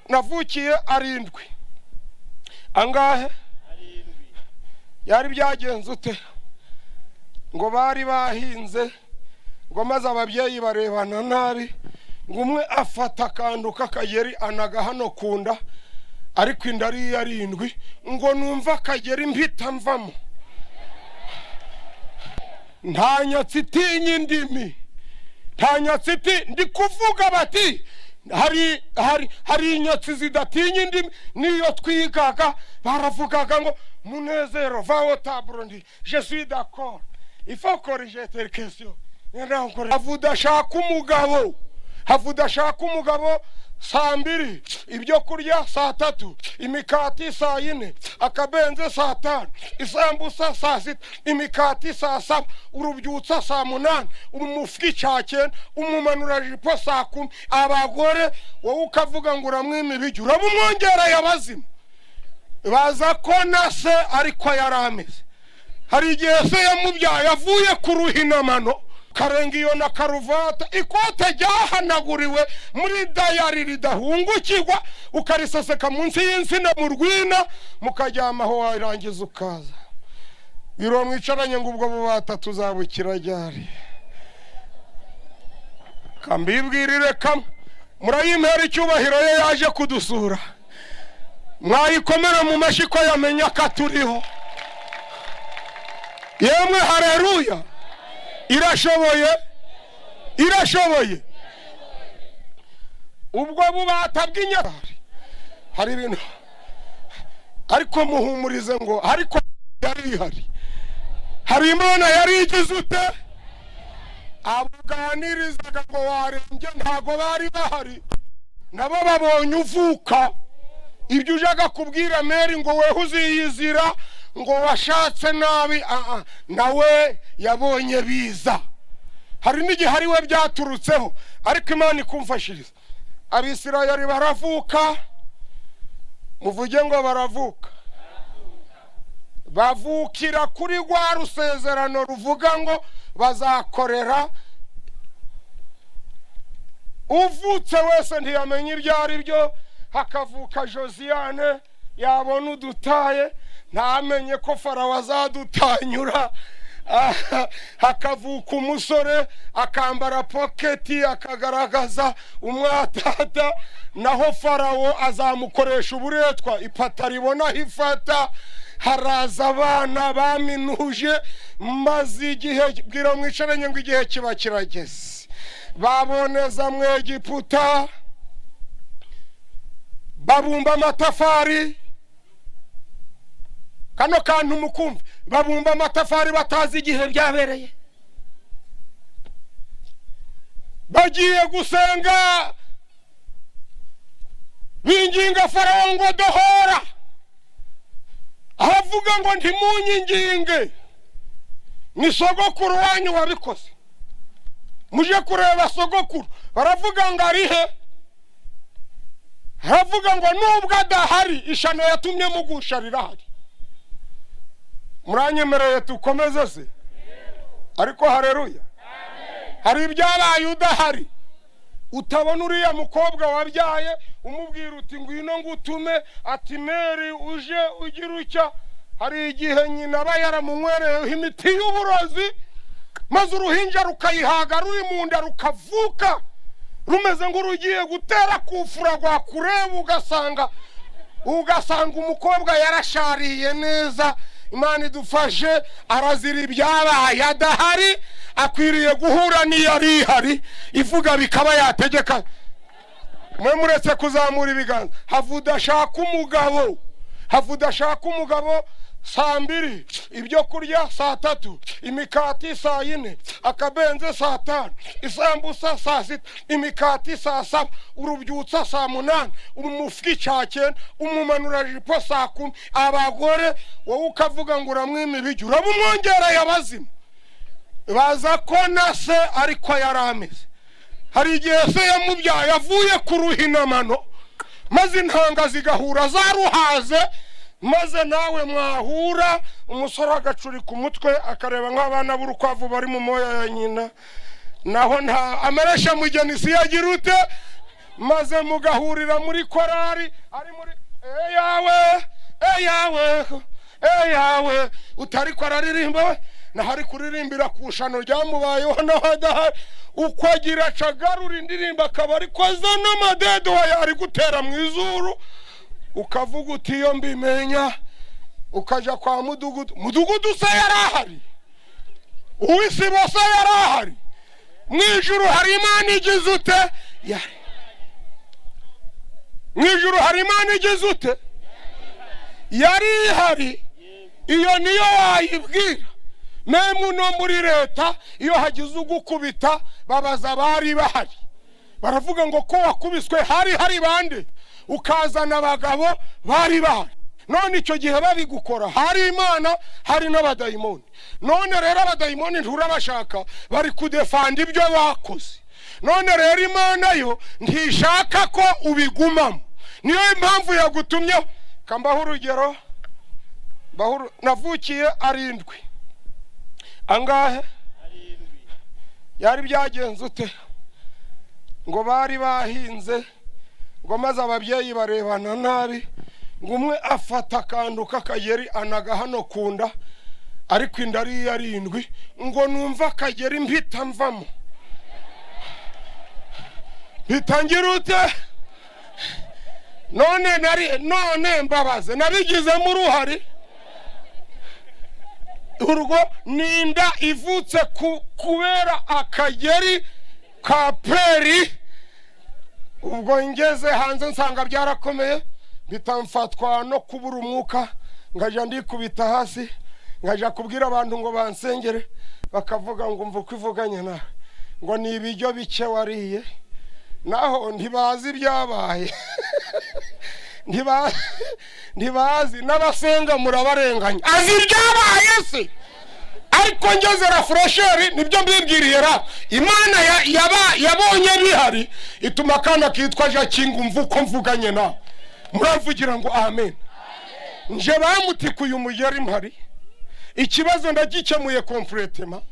Navukiye arindwi. Angahe? Yari byagenze ute? Ngo bari bahinze, ngo maze ababyeyi barebana nabi, ngo umwe afata akantu k'akageri anaga hano ku nda, ariko inda ari iy'arindwi, ngo numva akageri mpita mvamo. Nta nyatsi itinya indimi, nta nyatsi ndi kuvuga bati hari inyatsi zidatinya indimi. Niyo twigaga baravugaga ngo Munezero va au tableau, ndi je suis d'accord, il faut corriger telle question. Hava udashaka umugabo, hava udashaka umugabo saa 2, ibyo kurya saa 3, imikati saa 4, akabenze saa 5, isambusa saa 6, imikati saa 7, urubyutsa saa 8, umufuka cya 9, umumanurajipo saa 10. Abagore wowe ukavuga ngo uramwima ibiryo, urabumwongereye abazima. Baza ko na se ariko yari ameze. Hari igihe se yamubyaye avuye ku ruhinamano, karenga iyo na karuvata, ikote ryahanaguriwe muri dayari ridahungukirwa, ukariseseka munsi y'insina mu rwina, mukaryama aho, warangiza ukaza biro mwicaranye ngo ubwo bubata tuzabukira ryari? Kambibwirire kamwe, murayimpera icyubahiro ye yaje kudusura, mwayikomera mu mashyi ko yamenya ko aturiho. Yemwe hareruya, irashoboye, irashoboye. Ubwo bubata bw'inyatari hari ibintu, ariko muhumurize ngo ariko yari ihari, hari Imana yari igize ute? Abuganirizaga ngo warembye, ntago bari bahari, nabo babonye uvuka. Ibyo ujaga kubwira Meri ngo weho uziyizira ngo washatse nabi, nawe yabonye biza. Hari n'igihe ari we byaturutseho, ariko Imana ikumfashiriza. Abisirayeli baravuka, muvuge ngo baravuka, bavukira kuri rwa rusezerano ruvuga ngo bazakorera. Uvutse wese ntiyamenya ibyo ari byo, hakavuka Josiane yabona udutaye ntamenye ko Farawo azadutanyura. Hakavuka umusore akambara poketi akagaragaza umwatata, naho Farawo azamukoresha uburetwa, ipata ribona aho ifata. Haraza abana baminuje, maze igihe bwira mwicaranye ngo igihe kiba kirageze, baboneza mu Egiputa, babumba amatafari. Kano kantu mukumve, babumba amatafari batazi igihe byabereye. Bagiye gusenga binginga Farawo ngo dohora, ahavuga ngo ntimunyinginge, ni sogokuru wanyu wabikoze, muje kureba sogokuru. Baravuga ngo arihe? Aravuga ngo nubwo adahari, ishano yatumye mugusha rirahari. Muranyemereye tukomeze se? Ariko hareruya, hari ibyabaye udahari, utabona uriya mukobwa wabyaye umubwira uti ngwino ngutume, ati Meri uje ugira utya. Hari igihe nyina aba yaramunywereyeho imiti y'uburozi, maze uruhinja rukayihaga ruri mu nda, rukavuka rumeze nk'urugiye gutera kufura, rwakureba ugasanga umukobwa yarashariye neza. Imana idufashe, arazira ibyabaye adahari, akwiriye guhura n'iyari ihari ivuga bikaba yategeka. Mwe muretse kuzamura ibiganza. Hava udashaka umugabo, hava udashaka umugabo saa 2, ibyo kurya saa 3, imikati saa 4, akabenze saa 5, isambusa saa 6, imikati saa 7, urubyutsa saa 8, umufuka cya 9, umumanurajipo saa 10. Abagore wowe ukavuga ngo uramwima ibiryo, urabumwongereye abazima. Baza ko na se ariko yari ameze. Hari igihe se yamubyaye avuye ku ruhinamano, maze intanga zigahura zaruhaze, maze nawe mwahura umusore agacurika umutwe akareba nk'abana b'urukwavu bari mu moya ya nyina, naho nta amaresha mugeni si yagira ute. Maze mugahurira muri korari, ari muri eyawe eyawe eyawe, utari ko araririmba we, naho ari kuririmbira ku shano ryamubayeho, naho adahari. Uko agira acagarura indirimbo akaba ariko azana amadedo ari gutera mu izuru, ukavuga uti iyo mbimenya. Ukaja kwa mudugudu, mudugudu se yarahari, uw'isibo se yarahari, mu ijuru hari Imana igize ute? Mu ijuru hari Imana igize ute? Yari ihari. Iyo niyo wayibwira. Memu no muri leta iyo hagize ugukubita babaza bari bahari, baravuga ngo ko wakubiswe hari hari bande, ukazana abagabo bari bahari. None icyo gihe babigukora hari Imana hari n'abadayimoni. None rero abadayimoni nturabashaka, bari kudefanda ibyo bakoze. None rero Imana yo ntishaka ko ubigumamo, niyo impamvu yagutumyeho. Kambaho urugero, navukiye 7 angahe? Yari byagenze ute? Ngo bari bahinze, ngo maze ababyeyi barebana nabi, ngo umwe afata akantu k'akageri anaga hano kunda, ariko inda ari 7, ngo numva akageri mpita mvamo. Bitangira ute? None nari none mbabaze nabigizemo uruhare. Urwo ninda ivutse kubera akageri ka peri. Ubwo ngeze hanze nsanga byarakomeye, bitamfatwa no kubura umwuka, ngaja ndikubita hasi, ngaja kubwira abantu ngo bansengere, bakavuga ngo mva uko ivuganye nawe, ngo ni ibiryo bike wariye, naho ntibazi ibyabaye. Ntibazi n'abasenga murabarenganya, azi ibyabaye se. Ariko ngeze la fresheri nibyo mbibwiriye ra Imana yabonye bihari, ituma akana kitwa Jakinga umva uko mvuganye nawe. Muravugira ngo amen. Nje bamutikuye umugeri mpari, ikibazo ndagikemuye completement.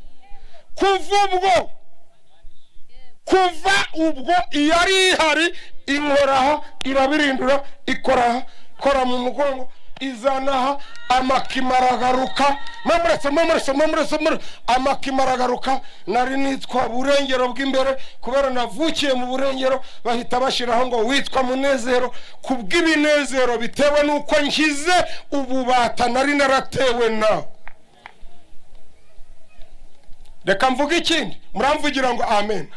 Kuva ubwo iyari ihari inkoraha irabirindura, ikoraha kora mu mugongo, izanaha amakimaragaruka, mamuretse mamuretse mamuretse amakimaragaruka. Nari nitwa Burengero bw'imbere, kubera navukiye mu Burengero bahita bashiraho ngo witwa Munezero, kubw'ibinezero bitewe nuko nkize ububata nari naratewe na. Reka mvuge ikindi, muramvugira ngo amen.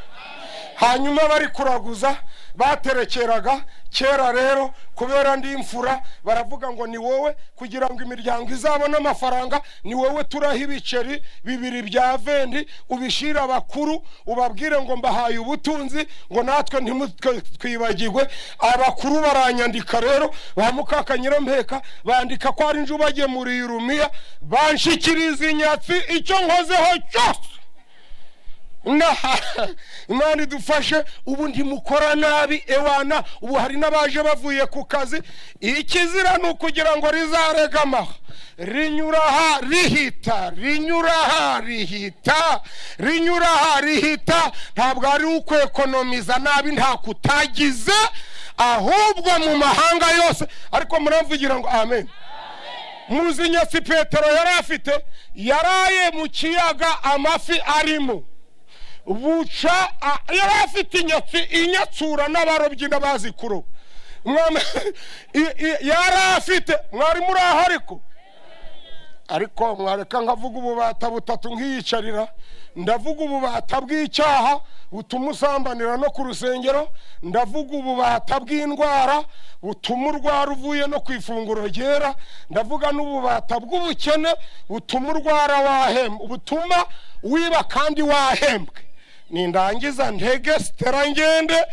Hanyuma bari kuraguza baterekeraga kera rero, kubera ndi imfura baravuga ngo ni wowe, kugira ngo imiryango izabone amafaranga ni wowe turaha ibiceri 2 bya vendi, ubishira abakuru ubabwire ngo mbahaye ubutunzi, ngo natwe ntimutwibagirwe. Abakuru baranyandika rero, ba mukaka Nyirampeka bandika ko ari nje ubagemuriye urumiya, banshikiriza inyatsi, icyo nkozeho cyose. Imana idufashe. Ubu ntimukora nabi ewana, ubu hari n'abaje bavuye ku kazi. Ikizira ni ukugira ngo rizaregama, rinyura rihita, rinyura rihita, rinyura rihita. Ntabwo ari ukwekonomiza nabi, nta kutagize, ahubwo mu mahanga yose. Ariko muramvugira ngo amen. Muzi nyatsi Petero yari afite, yaraye mu kiyaga amafi arimo buca, yari afite inyatsi inyatsura n'abarobyi n'abazi kuroba. Yari afite, mwari muri aho, ariko mwareka nkavuga ububata butatu nkiyicarira. Ndavuga ububata bw'icyaha butuma usambanira no ku rusengero, ndavuga ububata bw'indwara butuma urwara uvuye no ku ifunguro ryera, ndavuga n'ububata bw'ubukene butuma urwara wahembwe, butuma wiba kandi wahembwe. Nindangiza ntege sitera ngende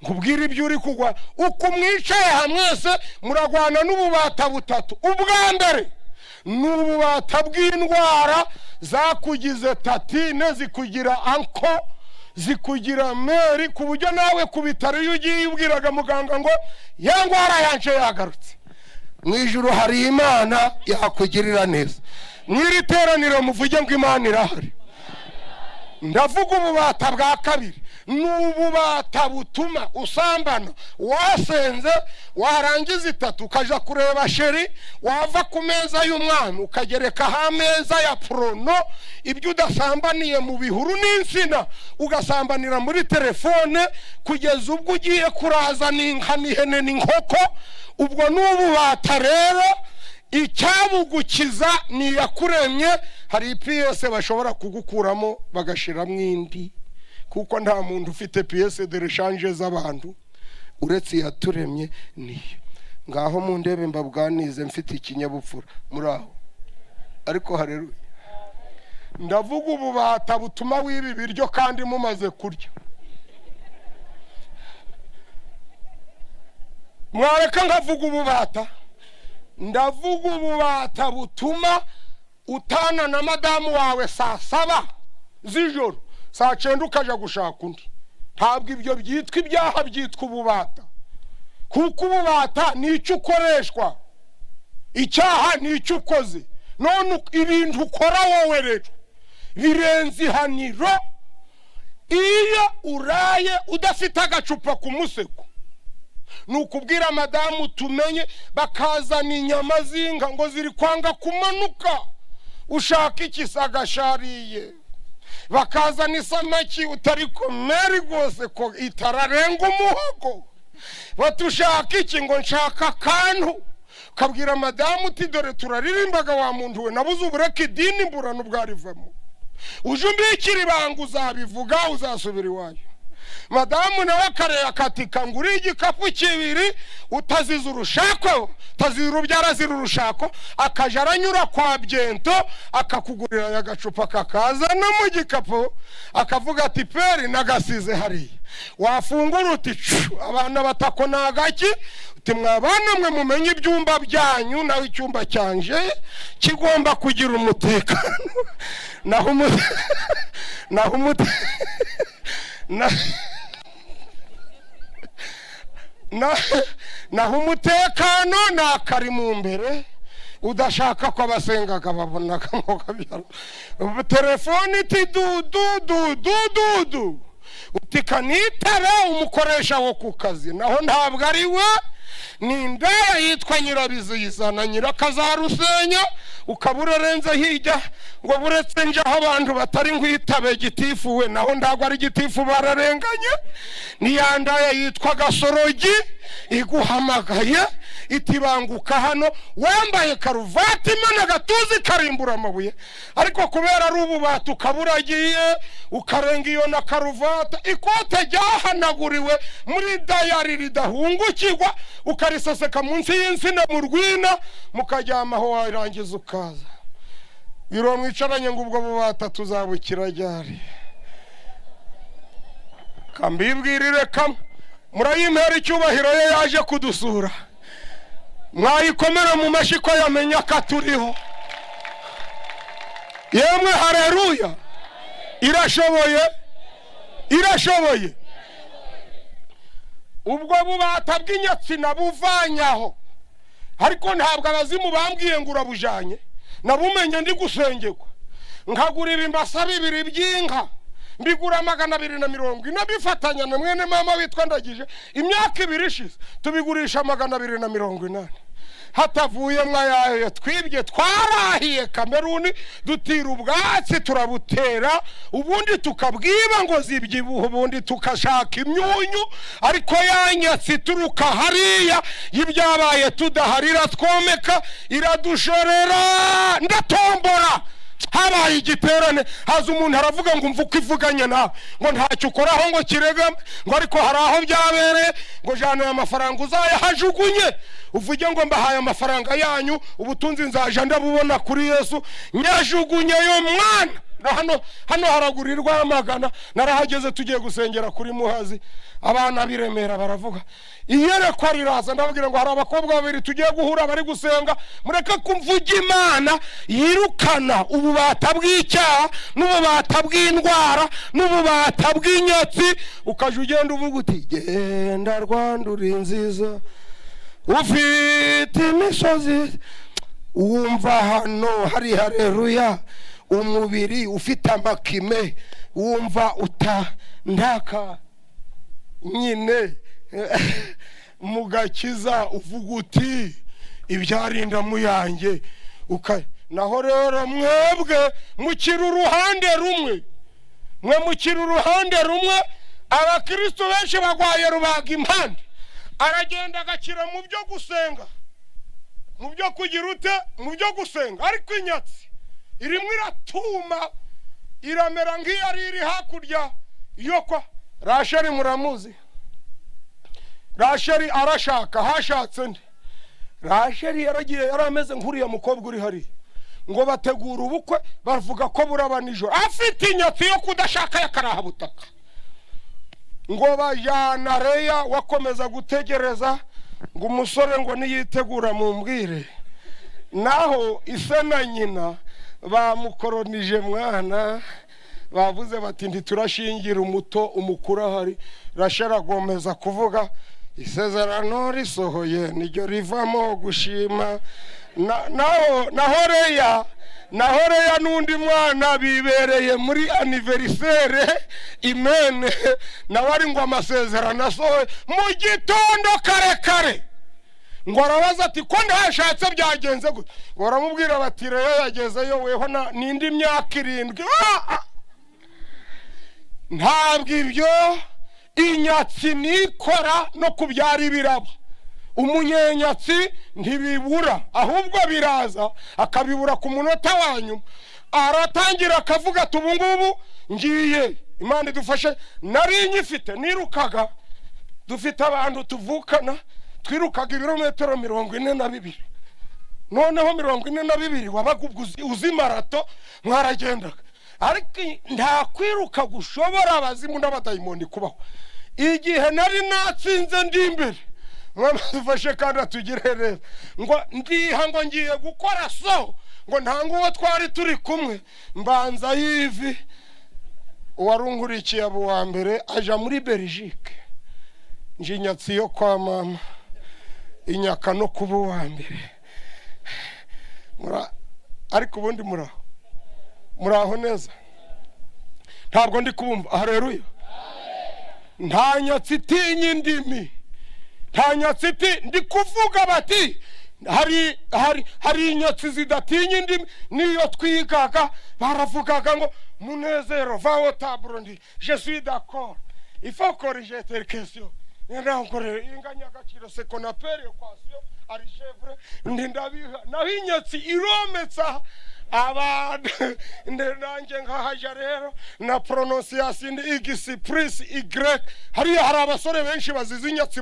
nkubwira ibyo uri kugwa. Uko mwicaye hamwese muragwana n'ububata butatu. Ubwa mbere ni ububata bw'indwara zakugize tatine, zikugira anko, zikugira meri, ku buryo nawe ku bitaro iyo ugiye ubwiraga muganga ngo ya ndwara yanje yagarutse. Mu ijuru hari Imana yakugirira neza. Mw'iri teraniro muvuge ngo Imana irahari. Ndavuga ububata bwa kabiri, N'ububata butuma usambana wasenze, warangiza itatu ukaja kureba chérie, wava ku meza y'umwami ukagerekaho ameza ya porno. Ibyo udasambaniye mu bihuru n'insina ugasambanira muri telefone, kugeza ubwo ugiye kuraza n'inka n'ihene n'inkoko. Ubwo n'ububata rero. Icyabugukiza ni iyakuremye. Hari pièce bashobora kugukuramo bagashiramo indi, kuko nta muntu ufite pièces de rechange z'abantu uretse iyaturemye. Niyo ngaho mu ndebe mbabwanize mfite ikinyabupfura muri aho. Ariko hareruye, ndavuga ububata butuma wiba ibiryo kandi mumaze kurya. Mwareka nkavuga ububata? Ndavuga ububata butuma utana na madamu wawe saa 7 z'ijoro, saa 9 ukaja gushaka undi. Ntabwo ibyo byitwa ibyaha, byitwa ububata, kuko ububata ni icyo ukoreshwa, icyaha ni icyo ukoze. None ibintu ukora wowe rero birenze ihaniro. Iyo uraye udafite agacupa ku musego, ni ukubwira madamu tumenye, bakazana inyama z'inka ngo ziri kwanga kumanuka, ushaka iki sagashariye? Bakazana isamaki utari komeri rwose ko itararenga umuhogo, batushaka iki? Ngo nshaka akantu. Ukabwira madamu uti: "Dore turaririmbaga wa muntu we, nabuze ubureka idini mbura n'ubwarivamo, uje umbikira ibanga uzabivuga uzasubira iwanyu." Madamu nawe akareba akatika ngo uri igikapu kibiri utaziza urushako, utaziza urubyara azira urushako, akaja aranyura kwa byento akakugurira agacupa kakazana mu gikapu, akavuga ati: "Peri nagasize hariya." Wafungura uti: "Cu." Abana batako ni agaki? Uti: "Mwabana mwe, mumenye ibyumba byanyu, nawe icyumba cyanje kigomba kugira umutekano." Naho umute na naho umutekano ni akari mu mbere udashaka ko abasengaga babonaga kabyara. Telefone iti dudu dudu dudu, uti: "Kanitare umukoresha wo ku kazi." Naho ntabwo ari we, ni indaya yitwa Nyirabiziza na Nyirakazarusenya. Ukaba urarenze hirya ngo buretse nje aho abantu batari ngwitabe gitifu we, naho ntabwo ari gitifu, bararenganye, ni ya ndaya yitwa Gasorogi iguhamagaye iti: "Banguka hano." Wambaye karuvati imena agatuza ikarimbura amabuye, ariko kubera ari ububata ukaba uragiye ukarenga iyo na karuvati, ikote ryahanaguriwe muri dayari ridahungukirwa ukariseseka munsi y'insina mu rwina, mukaryama aho, warangiza ukaza biro mwicaranye ngo: "Ubwo bubata tuzabukira ryari?" Kambibwirire kamwe, murayimpera icyubahiro ye yaje kudusura, mwayikomera mu mashyi ko yamenya ko aturiho. Yemwe hareruya, irashoboye, irashoboye. Ubwo bubata bw'inyatsi nabuvanyaho, ariko ntabwo abazimu bambwiye ngo urabujanye. Nabumenye ndi gusengerwa, nkagura ibimasa bibiri by'inka, mbigura 240, bifatanya na mwene mama witwa Ndagije. Imyaka 2 ishize tubigurisha 280, hatavuyemo ayayo twibye. Twarahiye Kameruni, dutira ubwatsi turabutera, ubundi tukabwiba ngo zibyibuhe, ubundi tukashaka imyunyu, ariko ya nyatsi ituruka hariya y'ibyabaye tudaharira twomeka iradushorera. Ndatombora, habaye igiterane, haza umuntu aravuga ngo: "Umva uko ivuganye nawe, ngo ntacyo ukoraho ngo kiregame, ngo ariko hari aho byabereye, ngo jana aya mafaranga uzayahajugunye, uvuge ngo mbahaye amafaranga yanyu, ubutunzi nzaja ndabubona kuri Yesu." Nyajugunye yo mwana. Na hano haraguru i Rwamagana narahageze, tugiye gusengera kuri Muhazi, abana b'i Remera baravuga, iyerekwa riraza, ndababwira ngo hari abakobwa babiri tugiye guhura bari gusenga. Mureke kumvuga Imana yirukana ububata bw'icyaha n'ububata bw'indwara n'ububata bw'inyatsi, ukajya ugenda uvuga uti: "Genda Rwanda, uri nziza, ufite imisozi." Wumva hano hari hareruya. Umubiri ufite amakime wumva utandaka nyine mu gakiza uvuga uti ibyarinda muyange. Naho rero mwebwe mukira uruhande rumwe, mwe mukira uruhande rumwe. Abakristo benshi bagwaye rubaga impande, aragenda agakira mu byo gusenga, mu byo kugira ute, mu byo gusenga, ariko inyatsi irimo iratuma iramera nk'iyari iri hakurya yo kwa Rasheli. Muramuzi Rasheli, arashaka hashatse nde? Rasheli yaragiye yari ameze nk'uriya mukobwa uri hariya, ngo bategura ubukwe bavuga ko buraba nijoro, afite inyatsi yo kudashaka yakarahabutaka. Ngo bajyana Leya wakomeza gutegereza ngo umusore ngo niyitegura mumbwire, naho ise na nyina bamukoronije mwana, bavuze bati ntiturashingira umuto umukuru ahari. Rasheli agomeza kuvuga isezerano risohoye niryo rivamo gushima. Naho Leya n'undi mwana bibereye muri anniversaire imene, nawe ari ngo amasezerano asohoye mu gitondo kare kare. Ngo arabaza ati ko ntashatse byagenze gute? Ngo baramubwira bati Leya yagezeyo weho n'indi myaka 7. Ntabwo ibyo inyatsi nikora no kubyara ibiraba. Umunyenyatsi ntibibura, ahubwo biraza akabibura ku munota wa nyuma. Aratangira akavuga ati ubu ngubu ngiye, Imana idufashe, nari nyifite nirukaga, dufite abantu tuvukana twirukaga ibirometero 42, noneho 42 wabaga uzi marato mwaragendaga, ariko nta kwiruka gushobora abazimu n'abadayimoni kubaho. Igihe nari natsinze ndi imbere, mwadufashe kandi atugire neza, ngo ndiha ngo ngiye gukora so ngo ntange uwo twari turi kumwe, mbanza yivi uwarunkurikiye abo wa mbere aja muri Belgique, nje inyatsi yo kwa mama inyaka no kuba uwa mbere. Ariko ubundi muraho neza, ntabwo ndi kubumva. Haleluya. Nta nyatsi itinya indimi, nta nyatsi ndi kuvuga bati hari inyatsi zidatinya indimi. Niyo twigaga baravugaga ngo Munezero va au tableau, ndi je suis d'accord, il faut corriger telle question. Inganyagaciro c'est qu'on appelle équation algèbre, ndi ndabiha. Naho inyatsi irometsa abantu nanjye nkahaja rero na prononciation x plus y. Hariya hari abasore benshi bazize inyatsi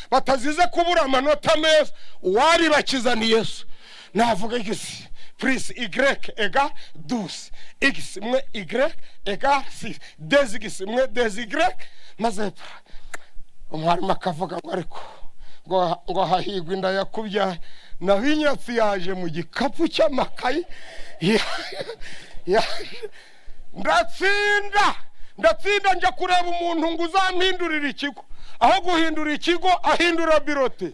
batazize kubura amanota meza, uwaribakiza ni Yesu. Navuga x plus y égale 12, x moins y égale 6, 2x moins 2y. Maze umwarimu akavuga ngo ariko ngo hahigwa inda yakubyaye. Naho inyatsi yaje mu gikapu cy'amakayi, ndatsinda njya kureba umuntu ngo uzampindurira ikigo. Aho guhindura ikigo ahindura birote,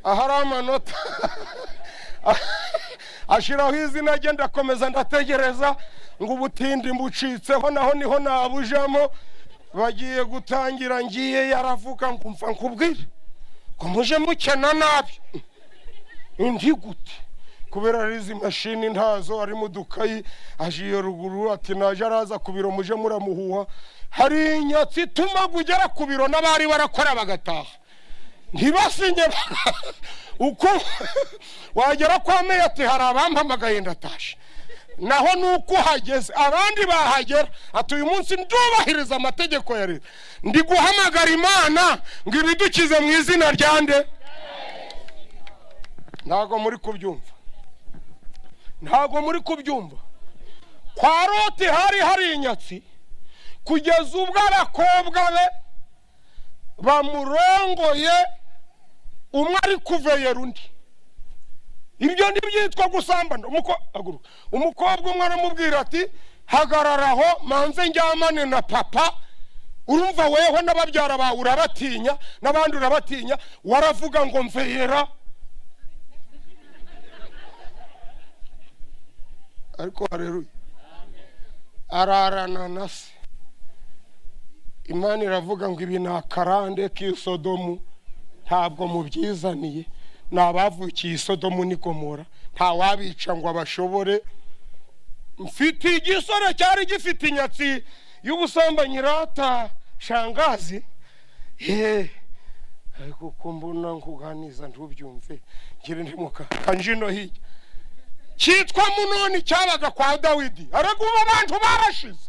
ahari amanota ashiraho izina rye. Ndakomeza ndategereza ngo ubutindi mbucitseho, naho niho nabujamo. Bagiye gutangira ngiye yaravuga ngo mva nkubwire ngo muje mukena nabi. Indi gute? Kubera ari izi mashini ntazo, ari mu dukayi aje iyo ruguru ati naje araza ku biro muje muramuhuha. Hari inyatsi ituma ugera ku biro n'abari barakora bagataha ntibasinye. Uko wagera kwa meya ati hari abampamagaye ndatashe, naho nuko uhageze abandi bahagera ati uyu munsi ndubahiriza amategeko ya leta, ndi guhamagara Imana ngo ibidukize mu izina rya nde. Ntago muri kubyumva, ntago muri kubyumva. Kwa Loti hari inyatsi kugeza ubwo abakobwa be bamurongoye, umwe ari kuveyera undi. Ibyo ntibyitwa gusambana. Umukobwa umwe aramubwira ati hagararaho manze njyamane na papa. Urumva weho n'ababyara bawe urabatinya n'abandi urabatinya, waravuga ngo mveyera. Ariko haleluya. Ararana na se. Imana iravuga ngo ibi ni akarande k'isodomu, ntabwo mubyizaniye, ni abavukiye isodomu n'i Gomora, nta wabica ngo abashobore. Mfite igisore cyari gifite inyatsi y'ubusambanyi rata shangazi, ariko uko mbona nkuganiza ntubyumve, ngire ndimuka kanjino hirya, cyitwa Munoni, cyabaga kwa Dawidi. Ariko ubu abantu barashize,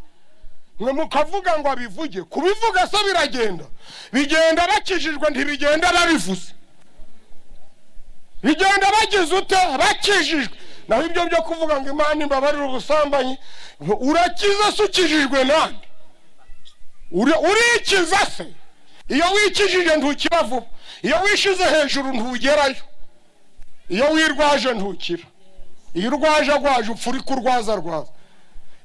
mwe mukavuga ngo abivuge, kubivuga se biragenda, bigenda bakijijwe, ntibigenda babivuze, bigenda bagize ute, bakijijwe. Naho ibyo byo kuvuga ngo Imana imbabarire ubusambanyi, urakiza se ukijijwe nande? Urikiza se? Iyo wikijije ntukira vuba, iyo wishize hejuru ntugerayo, iyo wirwaje ntukira, iyo urwaje agwaje upfa uri kurwaza rwaza.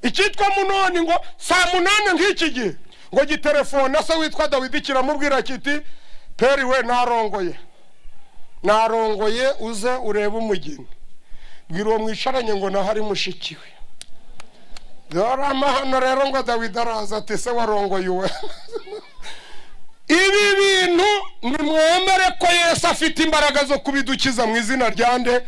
Icyitwa Munoni ngo saa 8 nk'iki gihe ngo gitelefone se witwa Dawidi kiramubwira kiti peri we narongoye, narongoye uze urebe umugeni. Bwira uwo mwicaranye ngo naho ari mushiki we. Dore amahano rero ngo Dawidi araza ati se warongoye uwe. Ibi bintu nimwemere ko Yesu afite imbaraga zo kubidukiza mu izina rya nde?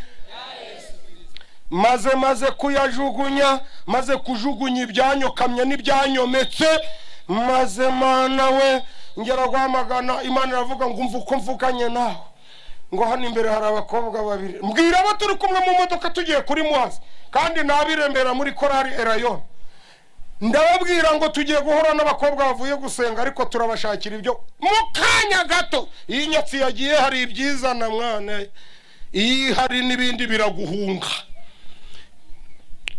Maze kuyajugunya, maze kujugunya ibyanyokamye n'ibyanyometse, maze Mana we ngera guhamagana Imana iravuga ngo umva uko mvuganye nawe, ngo hano imbere hari abakobwa babiri, mbwira abo turi kumwe mu modoka tugiye kuri Muhazi, kandi nabirembera muri korari Erayon, ndababwira ngo tugiye guhura n'abakobwa bavuye gusenga, ariko turabashakira ibyo mu kanya gato. Iyi nyatsi yagiye hari ibyiza na mwana, iyi hari n'ibindi biraguhunga.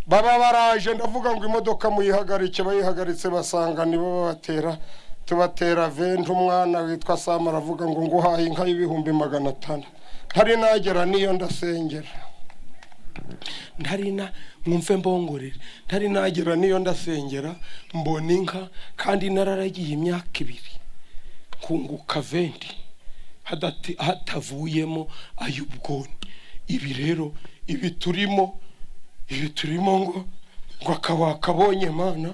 Baba baraje, ndavuga ngo imodoka muyihagarike, bayihagaritse basanga nibo babatera, tubatera venti. Umwana witwa Sam aravuga ngo nguhaye inka y'500,000, ntari nagera niyo ndasengera, ntari na mwumve mbongorere, ntari nagera niyo ndasengera mbona inka, kandi nararagiye imyaka 2 kunguka venti hatavuyemo ay'ubwoni. Ibi rero ibi turimo ngo akabonye Mana.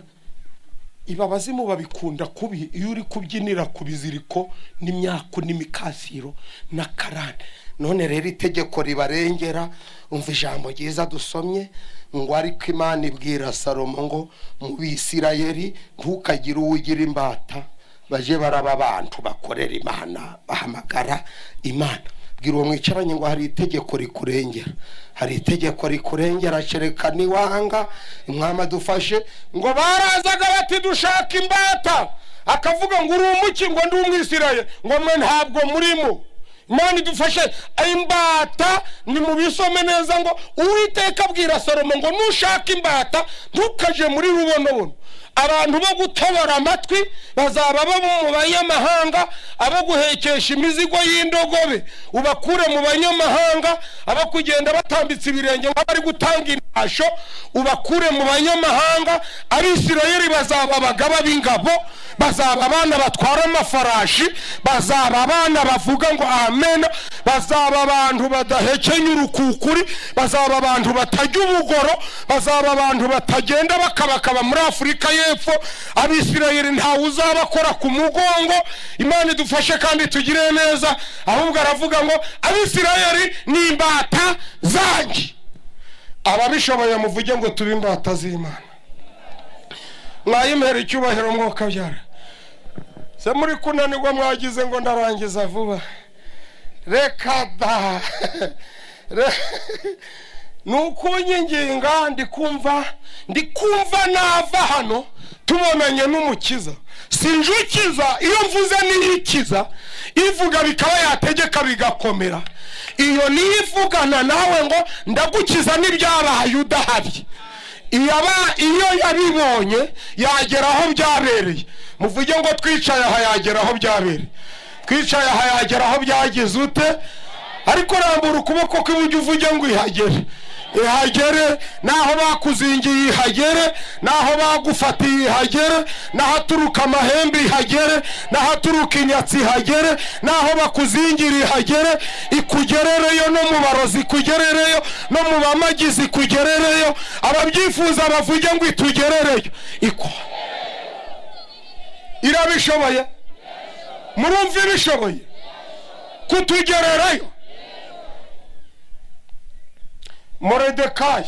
Ibi abazimu babikunda kubi, iyo uri kubyinira ku biziriko n'imyako n'imikasiro n'akarande. None rero itegeko ribarengera. Umva ijambo ryiza dusomye ngo ariko Imana ibwira Salomo ngo mu Bisirayeli ntukagire uwugira imbata, baje baraba abantu bakorera Imana, bahamagara Imana. Bwira uwo mwicaranye ngo hari itegeko rikurengera, hari itegeko rikurengera, cereka niwanga umwami adufashe. Ngo barazaga bati dushaka imbata, akavuga ngo uri umuki, ngo ndi umwisirayeli, ngo mwe ntabwo murimo. Imana idufashe. Imbata ni mubisome neza ngo Uwiteka abwira Salomo ngo nushaka imbata ntukaje muri rubonobono, abantu bo gutobora amatwi bazaba bo mu banyamahanga, abo guhekesha imizigo y'indogobe ubakure mu banyamahanga, abo kugenda batambitse ibirenge nk'abari gutanga intasho ubakure mu banyamahanga. Abisirayeli bazaba abagaba b'ingabo, bazaba abana batwara amafarashi, bazaba abana bavuga ngo amen, bazaba abantu badahekenya urukukuri, bazaba abantu batajya ubugoro, bazaba abantu batagenda bakabakaba muri Afurika y'Epfo. Abisirayeli ntawe uzabakora ku mugongo. Imana idufashe kandi tugire neza. Ahubwo aravuga ngo Abisirayeli ni imbata zanjye. Ababishoboye muvuge ngo tube imbata z'Imana. Mwayimpera icyubahiro mwuka byara. Se muri kunanirwa mwagize ngo ndarangiza vuba. Reka da. Nukunyinginga ndikumva nava hano tubonanye n'umukiza. Sinjukiza iyo mvuze niyikiza, ivuga bikaba yategeka bigakomera. Iyo niyivugana nawe ngo ndagukiza n'ibyabaye udahari, iyo yabibonye yagera aho byabereye. Muvuge ngo twicaye aha yagera aho byabereye, twicaye aha yagera aho byagize ute. Ariko rambura ukuboko kw'iburyo uvuge ngo ihagere, Ihagere naho bakuzingiye, ihagere naho bagufatiye, ihagere n'ahaturuka amahembe, ihagere n'ahaturuka inyatsi, ihagere naho bakuzingira, ihagere, ikugerereyo no mu barozi, ikugerereyo no mu bamagizi, ikugerereyo. Ababyifuza bavuge ngo itugerereyo. Irabishoboye, murumva ibishoboye kutugererayo. Moridekayi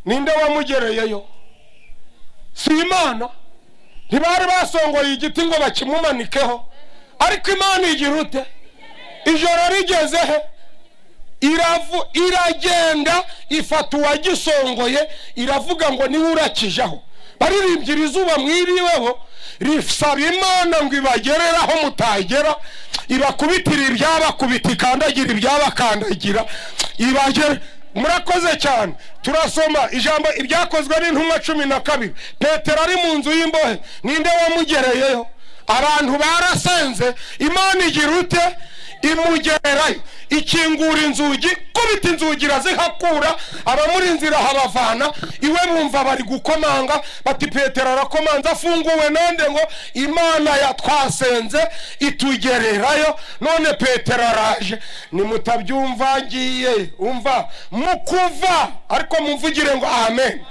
ninde wamugereyeyo? Si Imana? Ntibari basongoye igiti ngo bakimumanikeho, ariko Imana igira ute? Ijoro rigeze he? Iragenda ifata uwagisongoye, iravuga ngo niwe urakijaho. Baririmbira izuba mwiriweho, risaba Imana ngo ibagereraho mutagera, ibakubitira ibyabakubita, ikandagira ibyabakandagira, ibagere. Murakoze cyane. Turasoma ijambo ibyakozwe n'intumwa 12. Petero ari mu nzu y'imbohe, ninde wamugereyeyo? Abantu barasenze, Imana igira ute? Imugererayo, ikingura inzugi, kubita inzugi irazihakura, abamuri inzira habavana iwe. Bumva bari gukomanga, bati Petero arakomanza, afunguwe nande? Ngo Imana yatwasenze itugererayo, none Petero araje. Nimutabyumva ngiye umva mukuva, ariko mumvugire ngo amen.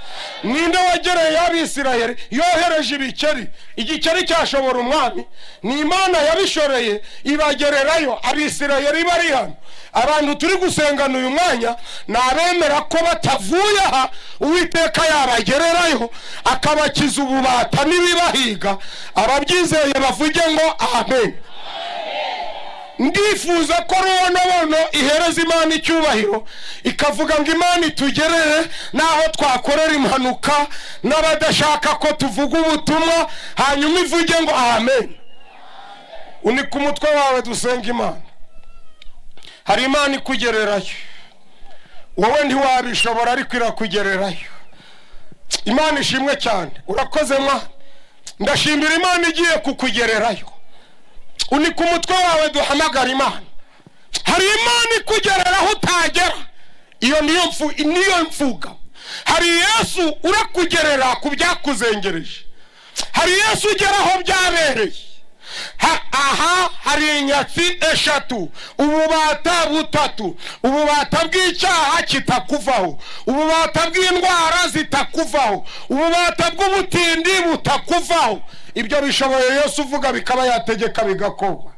Ninde wagereye Abisirayeli? Yohereje ibikeri, igikeri cyashobora umwami, ni Imana yabishoreye ibagererayo. Abisirayeli bari hano, abantu turi gusengana uyu mwanya ni abemera ko batavuye aha Uwiteka yabagererayo akabakiza ububata n'ibibahiga. Ababyizeye bavuge ngo amen. Ndifuza ko Rubonobono ihereza Imana icyubahiro, ikavuga ngo Imana itugerere n'aho twakorera impanuka n'abadashaka ko tuvuga ubutumwa, hanyuma ivuge ngo amen. Unika umutwe wawe dusenga Imana. Hari Imana ikugererayo, wowe ntiwabishobora ariko irakugererayo. Imana ishimwe cyane. Urakoze mwa, ndashimira Imana igiye kukugererayo. Unika umutwe wawe duhamagara Imana. Hari Imana ikugereraho utagera, iyo niyo mvuga. Hari Yesu urakugerera ku byakuzengereje, hari Yesu ugeraho byabereye. Aha hari inyatsi 3, ububata 3, ububata bw'icyaha kitakuvaho, ububata bw'indwara zitakuvaho, ububata bw'ubutindi butakuvaho. Ibyo bishoboye Yesu uvuga bikaba yategeka bigakorwa.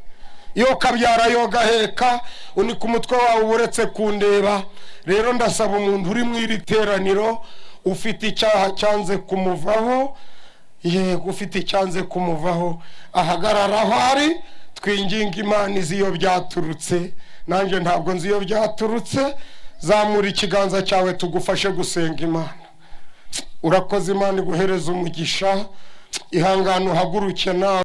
Iyo kabyara yo gaheka. Unika umutwe wawe uretse kundeba. Rero ndasaba umuntu uri mu iri teraniro ufite icyaha cyanze kumuvaho, yego ufite icyanze kumuvaho, ahagarara aho ari, twinginga Imana izi iyo byaturutse. Nanjye ntabwo nzi iyo byaturutse. Zamura ikiganza cyawe tugufashe gusenga Imana. Urakoze, Imana iguhereza umugisha. Ihangane uhaguruke nawe.